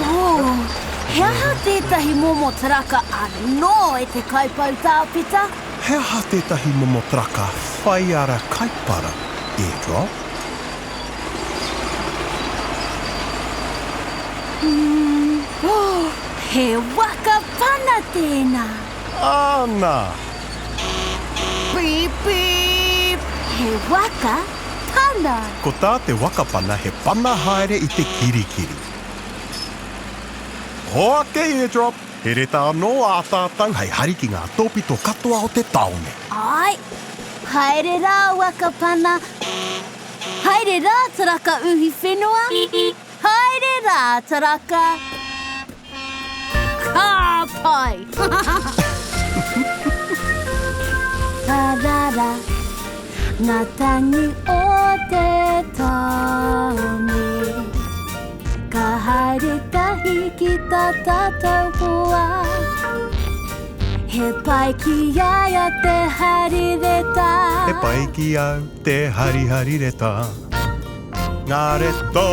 Oh, he aha tētahi momo taraka anō e te kaipoutāpita? He aha tētahi momo taraka whai ara kaipara, Airdrop? Mm, oh, he waka pana tēnā! Āna! Beep, beep! He waka pana! Ko tā te waka pana he pana haere i te kirikiri. Hoake, Airdrop! He reta anō ā tātou hei hari ki ngā tōpito katoa o te tāone. Āe! Haere rā, waka pana! Haere rā, taraka uhi whenua! Haere rā, taraka! Ka pai! Parara, ngā tangi o te tāone. Ka haere tahi ki tā tātou hoa. He pai ki a ia te hari reta. He pai ki au te harihari reta. Ngā reta!